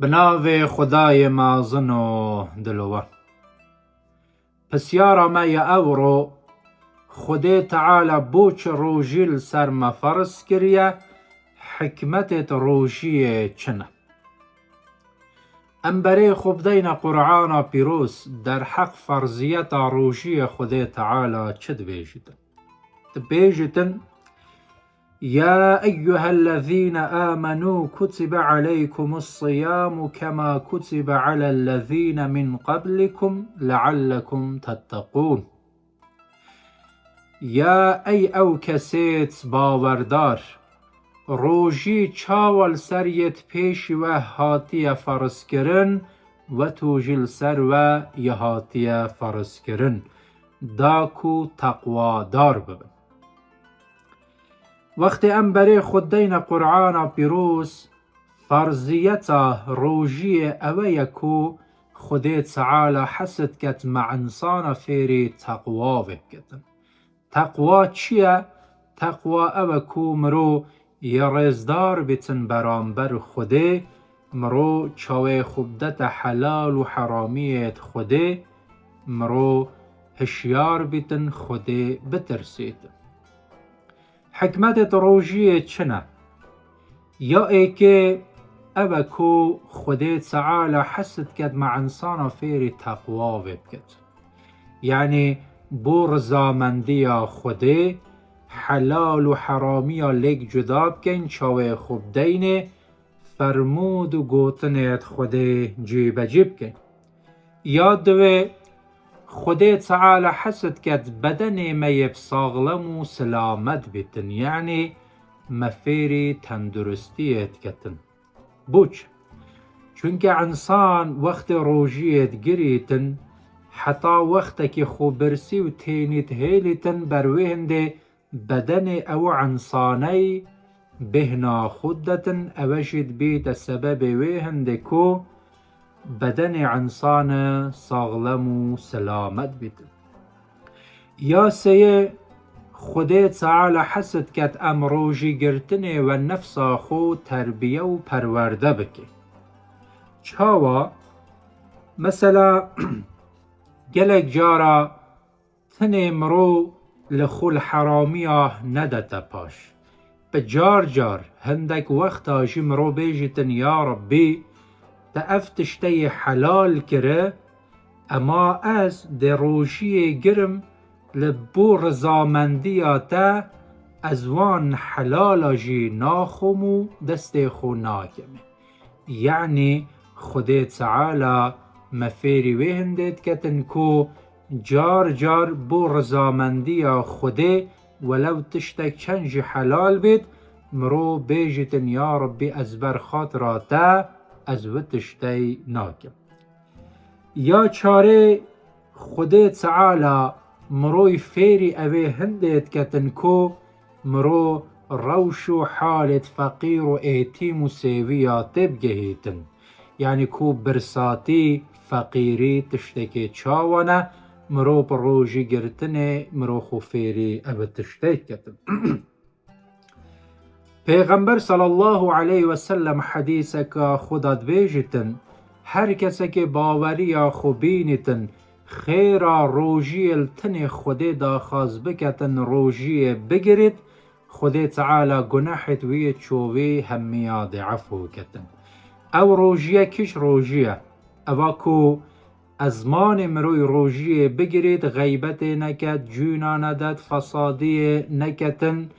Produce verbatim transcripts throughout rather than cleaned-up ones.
Bi navê Xwedayê mezin û dilovan. Pisyara me ya ewro, Xwedê Teala bo çi rojî li ser me ferz kiriye, hikmetêt rojiyê çi ne? Em berê xwe bideyne Qur'ana Pîroz, derheq ferziyeta rojiyê Xwedê Teala çi dibêjitin? Dibêjitin, يا أيها الذين آمنوا كتب عليكم الصيام كما كتب على الذين من قبلكم لعلكم تتقون. Ya ey ew kesêt bawerdar, rojî çawa li ser yêt pêşî we hatiye ferzkirin, weto jî li ser we yê hatiye ferzkirin, da ku teqwadar bibin. Wextê em berê xwe deyne Qur'ana Pîroz, ferziyeta rojiyê ewe ye ku Xwedê Teala hes diket me insana fêrî teqwa vê bikitin. Teqwa çi ye? Teqwa ew e ku miro yê rêzdar bitin beramber Xwedê, miro çawê xwe bidete helal û heramiyêt Xwedê, miro hişyar bitin, Xwedê bitirsîtin. Hikmetêt rojiyê çi ne? Ya êkê ev e ku Xwedê Teala hes diket me insana fêrî teqwa vê biket. Yanî bo rizamendiya Xwedê helal û heramiya lêk cuda bikeyn, çawê xwe bideynê, fermûd û gotinêt Xwedê cîbecî bikeyn. Ya diwê Xwedê Teala hes diket bedenê me yê bi saxlem û silamet bitin, yanî me fêrî tenduristiyê diketin. Bo çi? Çunke insan wextê rojiyê digirîtin, heta wextekî xwe birsî û tênî dihêlîtin ber wê hindê bedenê ew insaney bêhna xwe didetin, ewe jî dibîte sebebê wê hindê ku bedenê insane saxlem û selamet bîtin. Ya sêyê, Xwedê Teala hes diket em rojî girtinê we nefsa xwe terbiye û perwerde bike. Çawa? Mesela, gelek cara tenê miro li xwe li heramiya nedete paş. Bi car car hindek wexta jî miro bêjitin, ya Rebbî, te ev tişteyê helal kiri, ema ez dê rojiyê girim li bo rizamendiya te, ez wan helala jî naxwim û destê xwe nakim. Yanî Xwedê Teala me fêrî wê hindê diketin ku car car bo rizamendiya Xwedê welew tiştek çend jî helal bêt, miro bêjitin, ya Rebbî, ez ber xatira te ez wi tiştey nakim. Ya çarê, Xwedê Teala miroy fêrî evê hindê diketin ku miro rewş û halêt feqîr û êtîm û sêviya tê bigehîtin. Yanî ku birsatî, feqîrî tiştekê çawa ne, miro bi rojî girtinê miro xwe fêrî ev tiştê diketin. Pêxember sallallahu aleyhi ve sellem hedîseka xwe da dibêjitin, her kesekê baweriya xwe bînitin, xêra rojiyê li tenê Xwedê daxaz biketin, rojiyê bigirît, Xwedê Teala gunehêt wî yê çovî hemiya dê efû ketin. Ew rojiye kîç rojiye? Eva ku ezmanê miroy rojiyê bigirît, xeybetê neket, cûna nedet, fesadiyê neketin,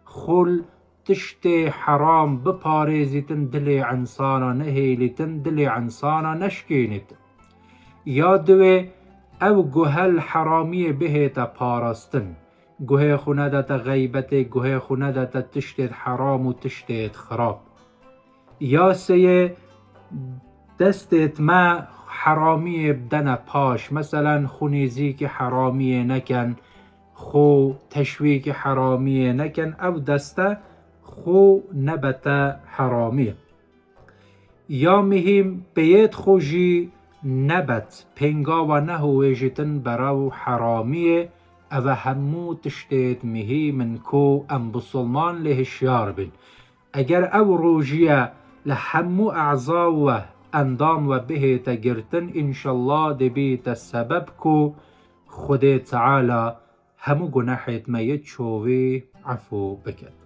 xul tiştê heram biparêzîtin, dilê insana nehêlîtin, dilê insana neşkênîtin. Ya diwê ew guhel heramiyê bihête parastin. Guhê xwe nedete xeybetê, guhê xwe nedete tiştêt heram û tiştêt xirab. Ya sêyê destêt me heramiyê bidene paş. Meselen, xwe nêzîkî heramiyê neken, xwe teşwîkî heramiyê neken, ew deste xwe nebete heramiyê. Ya mihîm peyêt xwe jî nebet, pêngawa nehûwêjitin berew heramiyê, eve hemû tiştêt mihîm in ku em bisilman lê hişyar bin. Eger ew rojiye li hemû e'za we endam we bihête girtin, înşallah dê bîte sebeb ku Xwedê Teala hemû gunehêt me yê çovî efû biket.